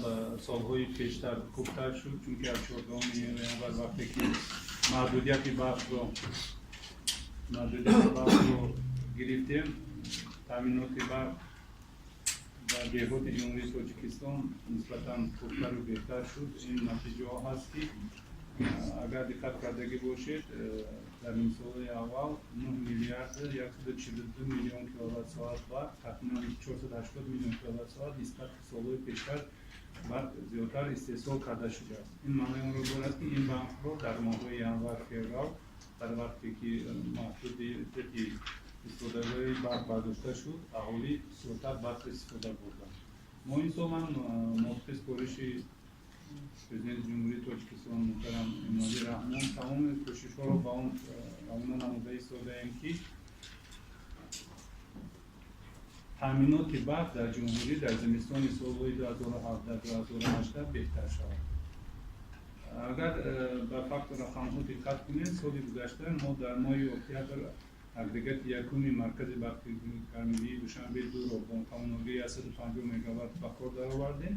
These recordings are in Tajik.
ба солҳои пештар хубтар шуд, чунки аз 14 январ, вақте ки маҳдудияти барқро гирифтем, таъминоти барқ дар деҳоти Ҷумҳурии Тоҷикистон нисбатан хубтару беҳтар шуд. Ин натиҷаҳо ҳаст, ки агар диққат кардагӣ бошед, дар нимсолаи аввал 9 миллиард 142 миллион киловатт-соат барқ, тахминан 480 миллион киловатт-соат нисбат солҳои пештар барқ зиёдтар истеҳсол карда шудааст. Ин маънои онро дорад, ки ин барқро дар моҳҳои январ, феврал, дар вақте ки маҳдудияти истифодабарии барқ бардошта шуд, аҳолӣ бисёртар барқ истифода бурданд. Мо ин сол ҳам мувофиқи супориши Президенти Ҷумҳурии Тоҷикистон муҳтарам Эмомалӣ Раҳмон тамоми кӯшишҳоро ба он равона намуда истодаем, ки таъминоти барқ дар ҷумҳурӣ дар зимистони солҳои 2017-2018 беҳтар шавад. Агар ба факту рақамҳо диққат кунед, соли гузашта мо дар моҳи октябр агрегати якуми маркази барқи гармидиҳии Душанбе дуро бо тавоногии 150 мегаватт ба кор даровардем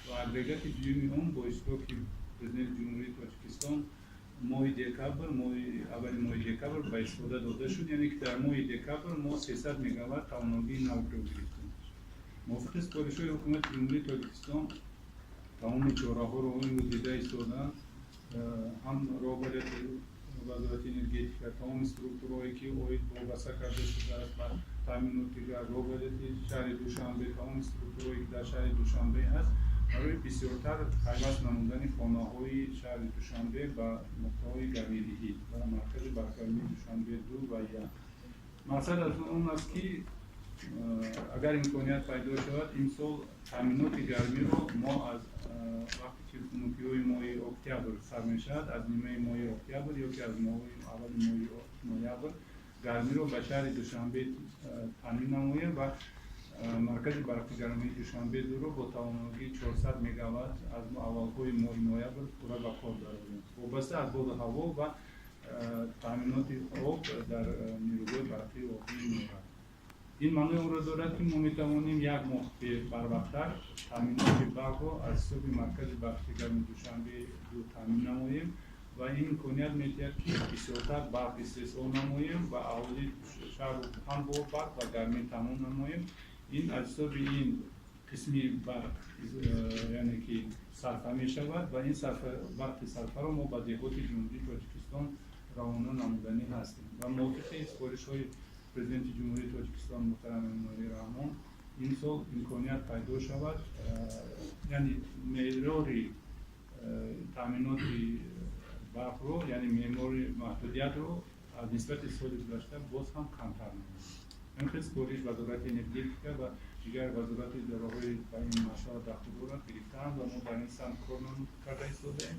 ва агрегати дуюми он бо иштироки Президенти Ҷумҳурии Тоҷикистон моҳи декабр, моҳи аввали моҳи декабр ба истифода дода шуд. Яъне ки дар моҳи декабр мо 300 мегаватт тавоногии навро гирифтем. Мувофиқи супоришҳои Ҳукумати Ҷумҳурии Тоҷикистон тамоми чораҳоро имрӯз дида истодаанд, ҳам роҳбарияти Вазорати энергетика, тамоми структураҳое, ки оид вобаста карда шудааст ба таъминоти газ, роҳбарияти шаҳри Душанбе, тамоми структураҳое, ки дар шаҳри Душанбе ҳаст, барои бисёртар пайваст намудани хонаҳои шаҳри Душанбе ба нуқтаҳои гармидиҳӣ, ба маркази барқгармии Душанбе ду ва як. Мақсад аз он аст, ки агар имконият пайдо шавад, имсол таъминоти гармиро мо аз вақте ки хунукиҳои моҳи октябр сар мешавад, аз нимаи моҳи октябр ё ки аз моҳи аввали моҳи ноябр гармиро ба шаҳри Душанбе таъмин намоем ва маркази барқи гармии Душанбе дуро бо тавоногии 400 мегаватт аз аввалҳои моҳи ноябр пурра ба кор дарорем, вобаста аз боду ҳаво ва таъминоти об дар нерӯгоҳи барқии обии Норак. Ин маънои онро дорад, ки мо метавонем як моҳ барвақттар таъминоти барқро аз ҳисоби маркази барқи гарми Душанбе ду таъмин намоем ва ин имконият медиҳад, ки бисёртар барқ истеҳсол намоем ва аҳолии шаҳрро ҳам бо барқ ва гармӣ таъмин намоем. Ин аз ҳисоби ин қисми барқ, яъне ки сарфа мешавад ва ин барқи сарфаро мо ба деҳоти Ҷумҳурии Тоҷикистон равона намуданӣ ҳастем. Ва мувофиқи супоришҳои Президенти Ҷумҳурии Тоҷикистон муҳтарам Эмомалӣ Раҳмон имсол имконият пайдо шавад, яъне меъёри таъминоти барқро, яъне меъёри маҳдудиятро аз нисбати соли гузашта боз ҳам камтар намоем. Ҳамин супориш Вазорати энергетика ва дигар вазорати идораҳои ба ин масъала дахл дорад гирифтаанд ва мо дар ин самт кор карда истодаем.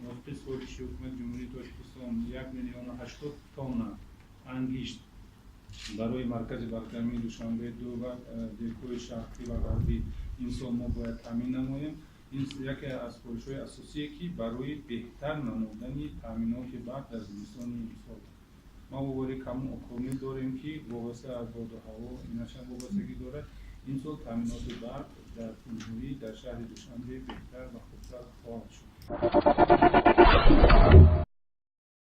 Мувофиқи супориши Ҳукумати Ҷумҳурии Тоҷикистон 1 000 080 тонна ангишт барои маркази барқгармии Душанбе ду ва ДЭКҳои шарқӣ ва ғарбӣ имсол мо бояд таъмин намоем. Ин яке аз супоришҳои асосие, ки барои беҳтар намудани таъминоти барқ дар зимистони имсол. Мо боварӣ комил дорем, ки вобаста аз боду ҳаво инашам вобастагӣ дорад, имсол таъминоти барқ дар ҷумҳурӣ, дар шаҳри Душанбе беҳтар ва хубтар хоҳад шуд.